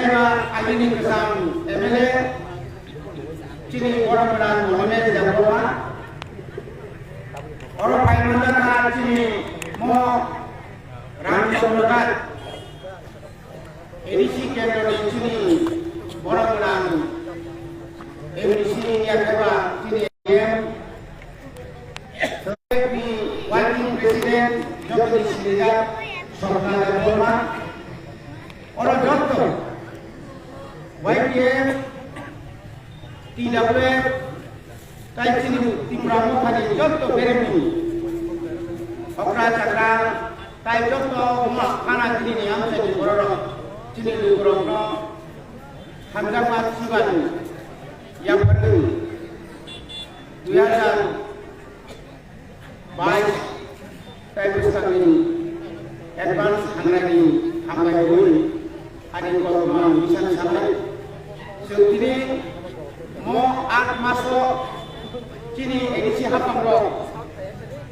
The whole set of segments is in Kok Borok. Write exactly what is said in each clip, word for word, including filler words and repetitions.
Agini kwcham M L A chini borok gwnang Mohamed Jagoma. Oro phai manjakha chini mo Ramchandra Ghat A D C kendroni chini borok gwnang M D C ni yakheba chini M P Working President Jagdish Singh Sokna Debbarma. Oro jotto Y P F, T W F, tai chini Tipra Mothani jotto beremni okra chakra tai jotto wngma khana chini ni amchaini bororok chini lukurokno hamjakma sibani yapharwi dui hajar bais tai bwskangni advance thangnani hambai rwi ani kothoma mission sanai. Chwng tini mo aat maso chini A D C haphangrok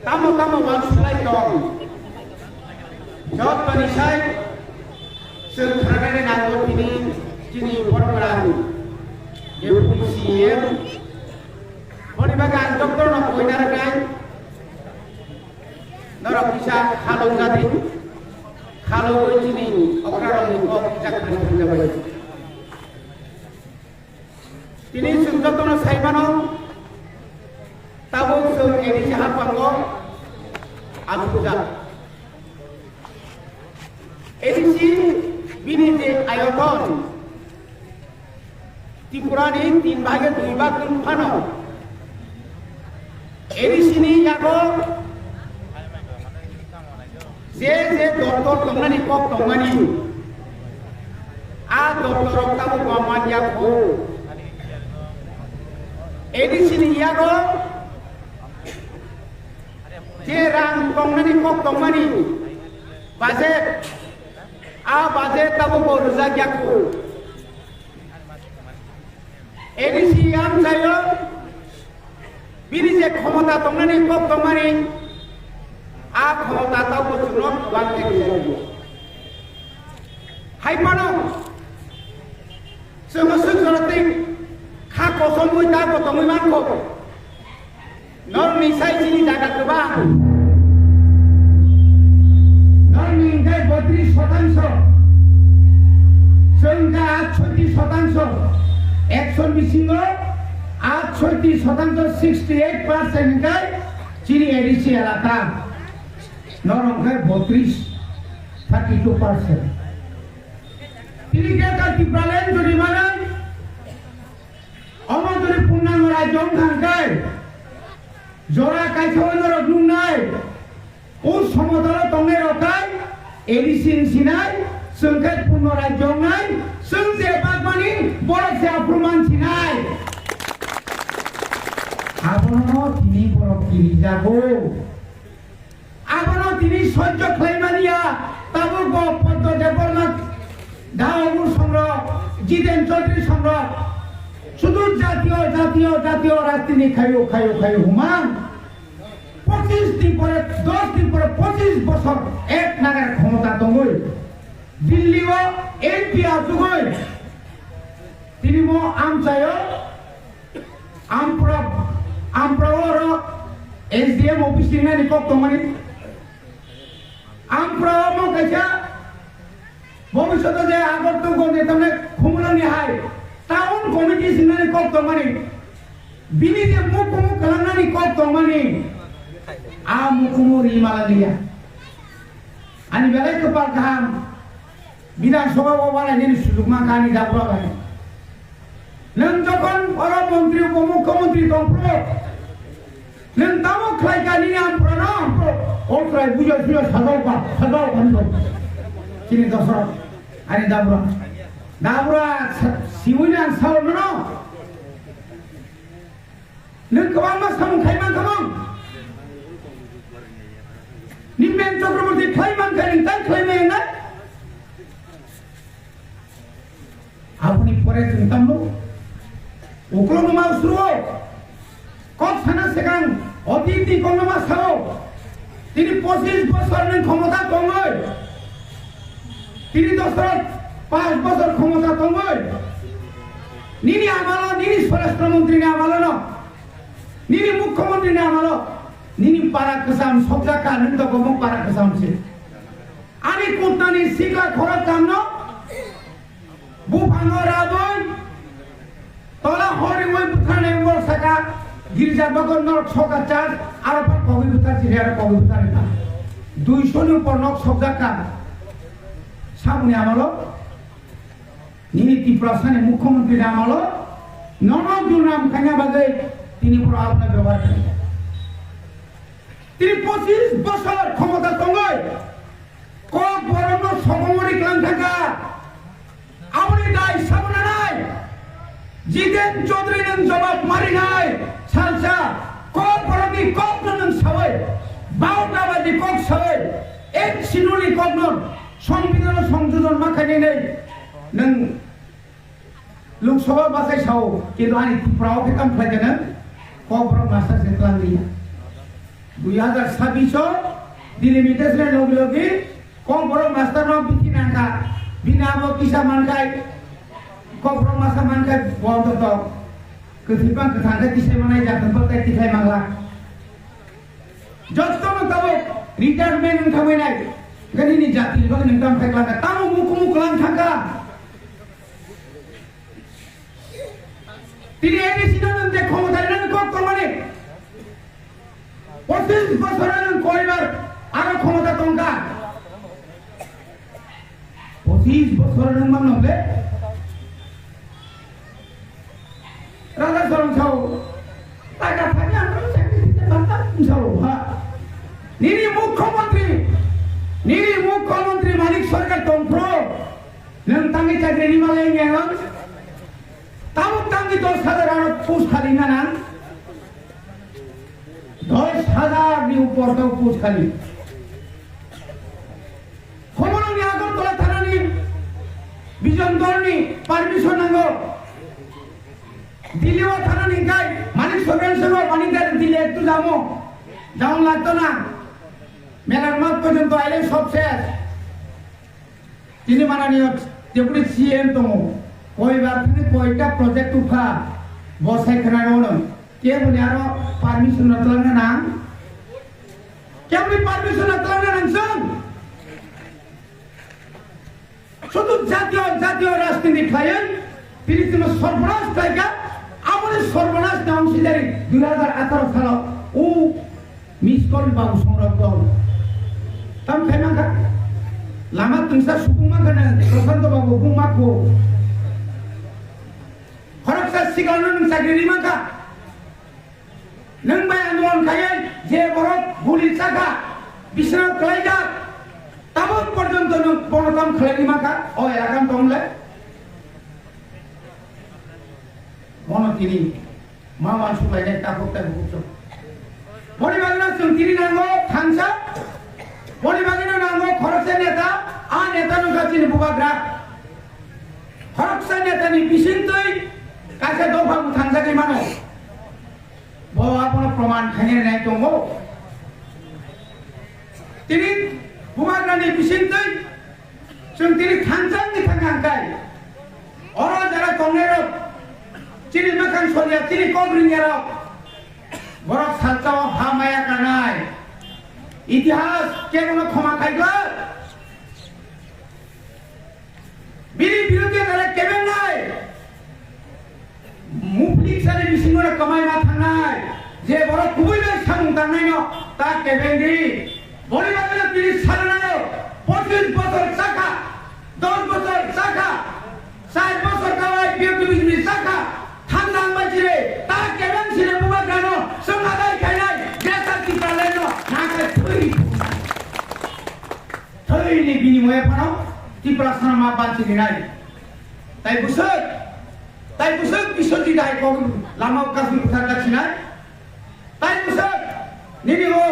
tamo tamo uansuk lai tong, jottoni sai chwng khnanani nango tini chini borok rang Deputy C E M. Boni bagwi ang doctor no poina rwnai. Norok kisa khalok jadi. Khalok oi chini okra rok ni kok kisa khani khanja bai. Tini chwng jotono sai mano. Tabuk chwng A D C haphango achukjak. A D C bini je ayoton Tripura ni tin bhage dui bhag wng phano A D C ni yago je je doptor tongnani kok tongmani, a doptor rok tabuk ma man ya kho. A D C ni yago je rang tongnani kok tongmani budget, a budget tabuk bo rwjak ya kho. A D C amchaio bini je khomota tongnani kok tongmani, a khomota tabuk chwngno twbang khe rwjago. Hai phano chwngno swk jora tei kha kosom wi da bo tongwi mankho. Norokni sai chini jaga kwbang. Norokni hwnkhe botris sotangsho. Chwng kha atshotti sotangsho. Ekshoni bisingo atshotti sotangsho, sixty eight percent hwnkhe chini A D C elaka. Norok hwnkhe botris, thirty two percent. Tini khe ta Tipraland jodi manai, omo jodi purnango rajyo wngkha hwnkhe, jora kaisa o norok nuknai, o somotolo tongnai rok khai, A D C wng sinai, chwng khe purno rajyo wngnai, chwng je bagmani borok se aphuru man sinai. Abono tini borok kirijago. Abono tini sojjo khlaimani ya, tabuk bo Poddo Debbarma da obur songrok, Jiten Chaudhary songrok, sudu jatiyo, jatiyo, jatiyo rajniti khayo, khayo, khayo humang. Pochis din pore, dos din pore, pochis bosor ek nagar khomota tongwi, Delhi o M P achugwi, tini mo amchaio, Ampra, Ampra oro S D M office ringnani kok tongmani. Ampra omo kaisa bhobishoto je Agartala goni tamne khumulani hai town committee singnani kok tongmani. Bini je mukumu kalangnani kok tongmani. A mukumu rimala liya. Ani belai kwpal kaham. Bidhan Sabha o walainani sujuk mankha ani Dabura bai. Nwng jokhon oro montri, upomukhyamantri tongphuru, nwng tamo khlaikha nini amphurano? Amphuru o khlai bujo sujo sajao kha, sajao kha hinwi. Chini Dosrot, ani Dabura. Dabura sa-, siwini ang sao nono. Nwng kwbangma samung khai mankha mung. Nipen Chakraborty khlai mankha, nwng tang khlai maya na? Aboni pore chwng tamo uklokno ma usuro. Kok sana swkang otitni kokno ma sao. Tini pochis bosor nwng khomota tongwi. Tini Dosrot Panch bochor khomota tongwi, nini amalo, nini swarashtra montri ni amalo no, nini mukhyamantri ni amalo, nini para kwcham sokjak kha, nwng to gomok para kwcham se. Ani kutnani sikla khoroktham no buphango rabwi, tola horiwi butharnai wngmorok saka, girja dogo norok sokha church, aro pha kogwi buthar chiri, aro kogwi buthar wngkha. Duiso ni upor nok sokjak kha. Saboni amalo, nini Tiprasani mukhyamantri ni amalo, nono durnam khaina bagwi tini boro abono bebohar khaikha. Tini pochis bochor khomota tongwi, Kokborokno sokomori klang thangkha. Aboni dai sabo nanai. Jiten Chaudhary nwng jawab marinai salsa Kokborokni kokno nwng sawi, barota baji kok sawi, ek sinuli kokno Songbidanno songjojon ma khainai nwng Lok Sabha bachai sao, kintu ani Tripura o khe tamo khlai khe nwng Kokborok master se twlang liya. Dui hazar sabbish o delimitation ni logi logi Kokborok master no bithi nangkha, bini abo kisa mankhai, Kokborok master mankhai bo to to kwthwi bang kwthang khe tisai manai jatong bo tai tikhai mangla. Jotono tabuk retirement wng thangwi nai, gani ni jati ni bagwi nung tam khai klangkha, tamo mukumu klang thangkha. Tini A D C no nwng je khomota rinani kok tongmani, pochis bochor nwng koibar aro khomota tongkha. Pochis bochor nwng mano le? Raja Sorong sao, taka thani ang sakri thite bata sao ha. Nini mukhyamantri, nini mukhyamantri Manik Sarkar tongphro, nwng tangwi chakri rima lai nang? Tabuk tangwi dos hajar ano post khali na nang? Dos hajar ni upor to post khali. Khumulwng ni Agartala thanani Bijon Dolni permission nango. Delhi o thanani hingkai Manik Sarkar sabo Manik Dar Delhi ektu jamo. Jaun lagto na. Melar mat porjonto aile sob ses. Tini mananiyo deputy C M tongo. Koi bar thani koita project upha. Bo sai khna rono. Keboni aro permission no twlangna nang? Keboni permission no twlangna nang chwng? Sudu jatiyo, jatiyo rajniti khlaiwi, tini chwngno sorbonas khlaikha, aboni sorbonas ni ongsidari dui hazar atharo salo o miss call Babu Songrok dol. Tam khai mankha, lama twngsa supung mankha nang, Prashanto Babu bung makho. Khoroksa sigalno nwng chakri ri mankha. Nwng bai andolon khaiwi je borok guli chakha, bisrao kwlaijak, tabuk porjonto nwng bono tam khlaini mankha, o elakam tong le? Bono tini ma uansuk lainai takhuk tai bukhuk chuk. Boni bagwino chwng tini nango thansa, boni bagwino nango khoroksa neta, a neta nokha chini bubagra. Khoroksa netani bisingtwi kaisa dopha bo thanjagwi mano. Bo abono proman khainai nai tongo. Tini bubagrani bisingtwi chwng tini thansa wngwi thangkha hwnkhe oro jara tongnairok chini mwkhang solia, chini kok ringyarok borok salsa o ha maya kanai. Itihas kebono khoma khaigwlak. Bini biruddhe jara kebengnai, muplik sani bisingo no kwmai ma thangnai, je borok kubui bai samung tangnai no ta kebeng di. Boni bagwi no tini sananai o, pochis bochor chakha, dos bochor chakha, char bochor kawai P F T B chakha, thanda wngbai chire, ta kebeng sini bubagrano, chwng adai khainai, jesa Tipraland no, nakai thwi. Thwini binimoye phano Tiprasano ma banchi rinai. Tai bwswk, tai bwswk Biswajit hai kok lama o kasui bwthar jak sinai. Tai bwswk nini o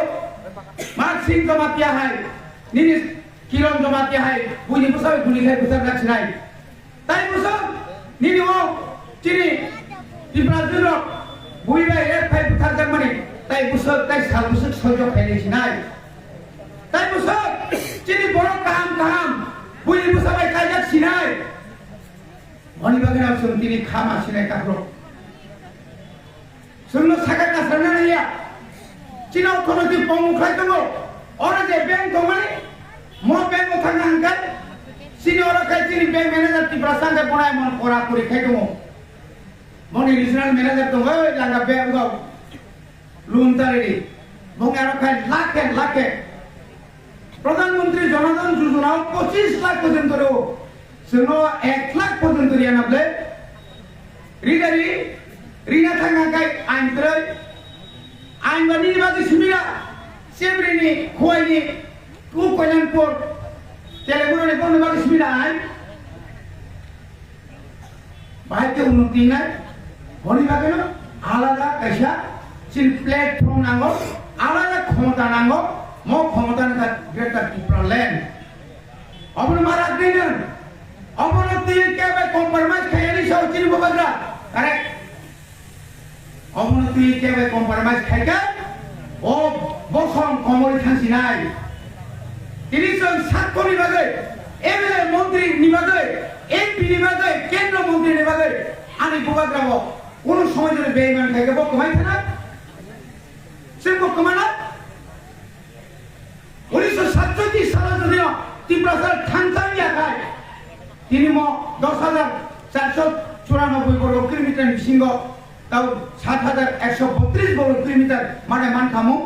Marsing Jamatia hai, nini Kiron Jamatia hai, buini bwswk guli khai bwthar jak sinai. Tai bwswk nini o chini Tiprajwk rok bui bai rep khai bwthar jak mani, tai bwswk tai sal bwswk soijo khai nai sinai. Tai bwswk chini borok kaham kaham, Buini bwsa bai kaijak sinai. Boni bagwi no chwng tini khama sinai takhro. Chwngno saka kasarna nangya. Chini orthonoitik pongmung khlai tongo. Oro je bank tongmani, mo bank o thangna hwnkhe, chini oro khai chini bank manager Tiprasa hwnkhe bono emon kora kori khai tongo. Boni regional manager tongo, oi langa bank o. Loan tariri. Bong aro khai lakhe lakhe. Pradhan Mantri Jan Dhan Yojana o pochis lakh porjonto rw. Chwngno ek lakh porjonto riya na ble. Ri gari, rina thangna khai ain twrwi. Ain ba nini bagwi simi ra. Chebrini, Khowai ni, Ku Kalyanpur. Telemurani bongni bagwi simi ra ain. Bahai khe unnoti nai, boni bagwino alada kaisa chini platform nango, alada khomota nango, mo khomota wngkha Greater Tipraland. Obono ma ragri nang, obono twi kebo compromise khaiyani sao chini bubagra, correct? Obono twi kebo compromise khaikha, o bosong komori thangsinai. Tini chwng saktorni bagwi, M L A montri ni bagwi, M P ni bagwi, kendro montri ni bagwi, ani bubagra bo kunu somoy jodi beiman khaikha bo kwmai thana? Chwng bo kwmana? Unisho satchoti salo jodi no Tiprasa thangthang ya khai, tini mo dos hajar charso churanobboi borgo kilometer ni bisingo tau sat hajar ekso botris borgo kilometer mane man khamu.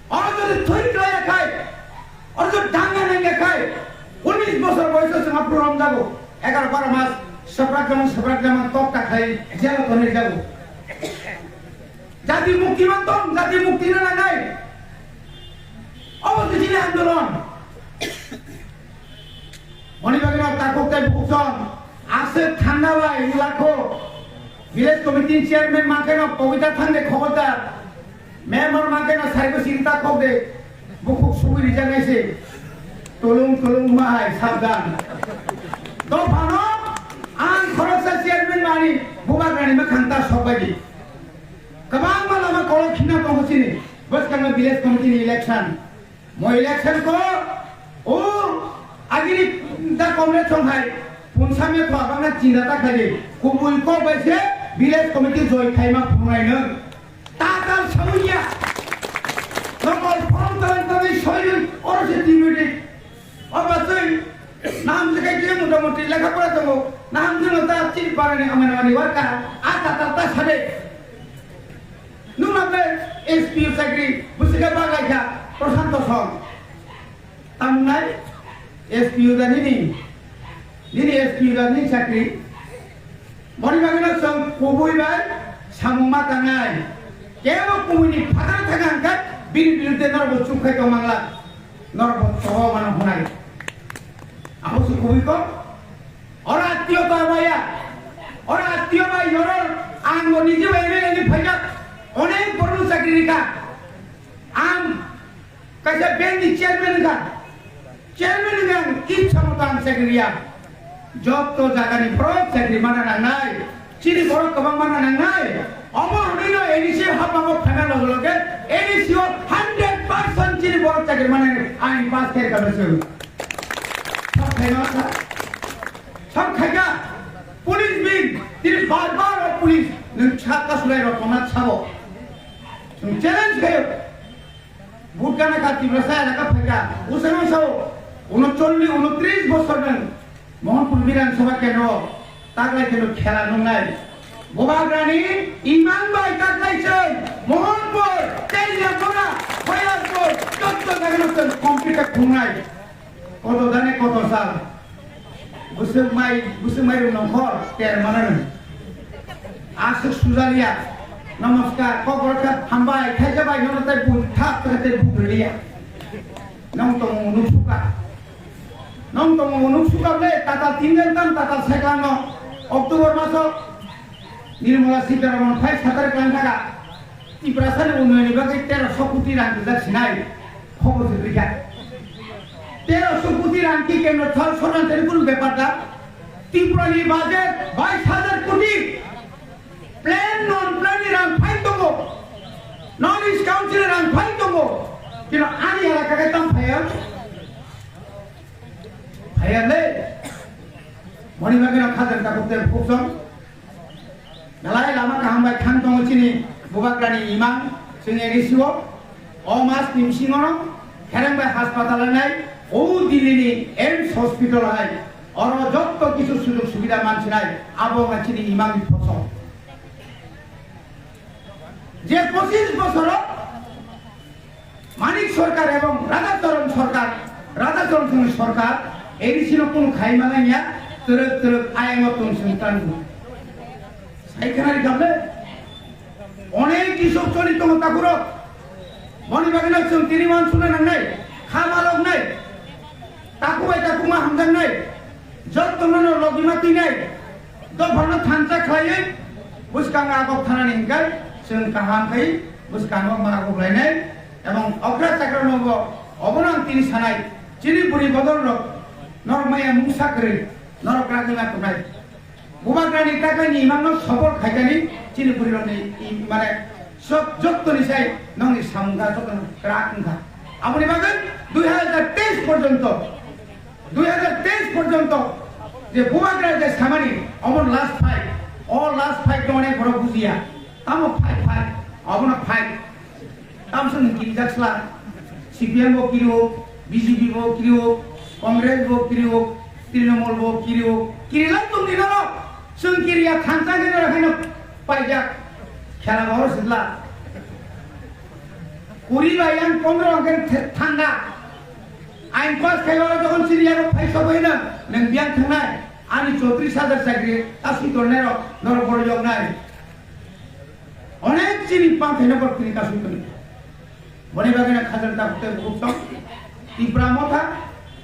Oro jodi thwi klai ya khai, oro jodi danga nang ya khai, unis bosor boyoso chwng aphuru romjago, egaro baro mas swprak jamang swprak jamang tokta khai jelo tonwi jago. Jati mukti mantong, jati mukti na nangnai. Obo to chini andolon. Boni bagwi no takhuk tei bukhuk song aswk thangna bai lakho. Village committee chairman mankhe no Pabita Thangde khobordar. Member mankhe no Saibo Singh ta khok de. Bukhuk sugwi rijak nai se. Tulung tulung mahai sabdan. Dophano ang khoroksa chairman mani bubagrani mwkhang ta sok bai di. Kwbangma lama kolok khina tongo chini. Bwskango village committee ni election. Mo election ko o agini da Congress song hai punsa me thwa bangna chinda ta khai di. Kubui kok bai se village committee join khai ma phunai nang. Tatal sawi ya. Nokol form talan talan soyun oro se timidi. Oba twi nam je kai je motamoti lekha pora tongo. Nam je no ta chiri parani amani amani warka. A tatal ta sade. Nung na ble S P O chakri busika bagai kha Prashanto Song. Tamnai S P O da nini, nini S P O da nini chakri. Boni bagwino chwng kubui bai samung ma tangnai. Kebo kubui ni phataro thangkha hwnkhe bini biruddhe norok bo chukkhai tongmangla. Norok bo choba mano hwnai. Abo se kubui kok. Ora attiyo ta baya. Ora attiyo bai yoror ang bo nije bai bai ni phaijak. Onek borok chakri rikha. Ang Kaisa bank ni chairman wngkha. Chairman wngkha ang, itsa moto ang chakri ya. Joto jaga ni borok chakri mana nangnai. Chini borok kwbang mana nangnai. Omo hwnwi no A D C hapma o phaina loge loge A D C o hundred percent chini borok chakri mana ang pass khe ka bese. Sab khaina sa. Sab khaika. Police bin tini bar bar o police nung sa kasulai rok kona sabo. Nung challenge khayo. Vote gana kha Tiprasa elaka phaikha, usano sao, unochollish, unotris bosor nang Mohanpur Bidhan Sabha kendro, taklai kendro khela nungnai. Bobagrani imang bai taklai chwng, Mohanpur, Teliamura, Khairpur, jotto jagano chwng complete khungnai. Koto dane koto sal. Bwswk mai, bwswk mai rwng nongkhor, ter mananw. Aswk sujaliya. Namaskar, kok borok khe hambai, khaisa bai nono tei bui thap khe tei bui rwliya. Nong tongmung nuksuka. Nong tongmung nuksuka ble, tatal tin jan tam, tatal sai klang no. October maso Nirmala Sitharaman phai satar klang thaka. Tiprasani unnoyonni bagwi teroso koti rang rijak sinai khobor se rikha. Teroso koti rang ki kendro thal sorkar teri kun bepar da? Tripurani budget bais hajar koti. Plan non plan ni rang phai tongo. North East Council ni rang phai tongo. Kino ani elaka khe tam phaiya. Ayarle, moni bagwi no khajak takuk tei bukuksong. Belai lama kaham bai thang tongo chini bubagrani imang, chwng A D C o. O mas ni bisingo no Khereng bai hospital nai, o Delhi ni AIIMS hospital hai, oro jotto kisu sujog subida mansinai, abo wngkha chini imang ni phosok. Je pochis bosoro Manik Sarkar ebong Radha Charan Sarkar, Radha Charan Singh Sarkar, A D C no kunu khai mananya, twrwk twrwk ayang o tong sung tango. Sai khana ri kable? Onek kisok choli tongo takurok. Boni bagwi no chwng tini wan suna nangnai, kha ma rok nai, taku bai taku ma hamjak nai, jotto no no logi ma twi nai, dophano thansa khlaiwi, bwskango agok thanani hwnkhe chwng kaham khai bwskango ma agok lainai. Ebong okra chakra nogo obono ang tini sanai, chini bwrwi bodol rok norok maya mungsa kwrwi norok ragwi ma tongnai. Bubagrani takhai ni imang no support khaikani chini bwrwi rok ni i-, mane sok jotto ni sai nong ni samung kha jotto no kwrak wngkha. Aboni bagwi dui hajar teis porjonto, dui hajar teis porjonto je bubagra je samani omo last fight, o last fight no onek borok bujiya. Tamo fight, fight, obono fight. Tamsong ni kirijak sla, C P M bo kiriwo, B J P bo kiriwo, Congress bo kiriwo, Trinamool bo kiriwo, kirilai tong di norok. Chwng kiriya thansa khe norok haino paijak. Khela bo horo sitla. Kuri bai yang pondro hwnkhe the-, thanda. Ain pass khai oro jokhon chini yago phai sobo hino, nwng biyang thangnai. Ani chotris hajar chakri, ta sui tornai rok, norok boro yoknai. Onek chini panthaino borok tini kasui toni. Boni bagwi no khajak tabuk tei bukhuk tong. Tipra Motha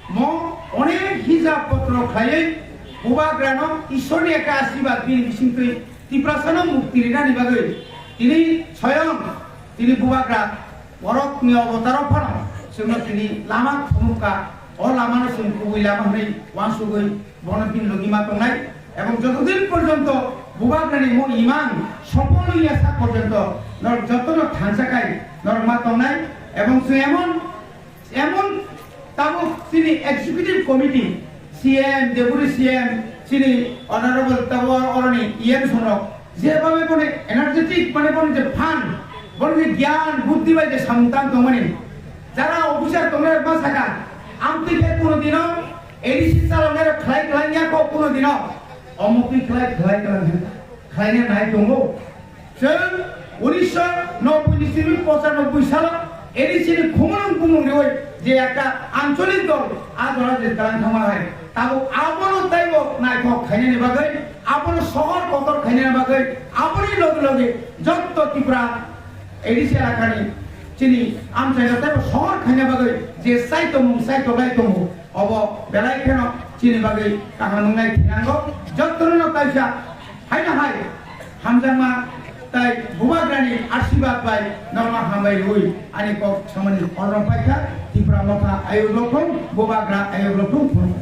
mo onek hijab potro khlaiwi bubagrano Ishorni ekta asirwad bini bisingtwi Tiprasano mukti rinani bagwi tini soyong tini bubagra borokni obotaro phano chwngno tini lama phunukha, o lamano chwng kubui lama hwnwi uansugwi bono bini logi ma tongnai. Ebong jotodin porjonto bubagrani mo imang sopol wngya sak porjonto norok jotono thansa khai norok ma tongnai. Ebong chwng emon, emon tabuk chini executive committee, C M, deputy C M, chini honorable tabuk oroni E M songrok, je babe boni energetic, mane boni je phan, boni je gyan, buddhi bai je samung tang tongmani, jara officer tongnai ma saka, amtwi khe kuno dino A D C chaloknai rok khlai khlai ya kho kuno dino. Omo twi khlai khlai khlai khlai na nai tongo. Chwng unisho nobboi ni simi pochanobboi salo A D C ni khumulwng bumung riwi je ekta ancholik dol a jora je kalang thangma hai. Tabuk abono taibo naithok khainani bagwi, abono sohor kotor khainani bagwi, aboni loge loge jotto Tripura A D C elakani chini amchaino taibo sohor khaina bagwi je chai tongmung chai toklai tongo. Obo belai kheno chini bagwi kaham wngnai thinango. Jotono no kaisa haino hai hamjakma tai bubagrani asirwad bai norma hambai rwi ani kok samani orong paikha. Tipra Motha ayuk lokhong, bubagra ayuk lokhong.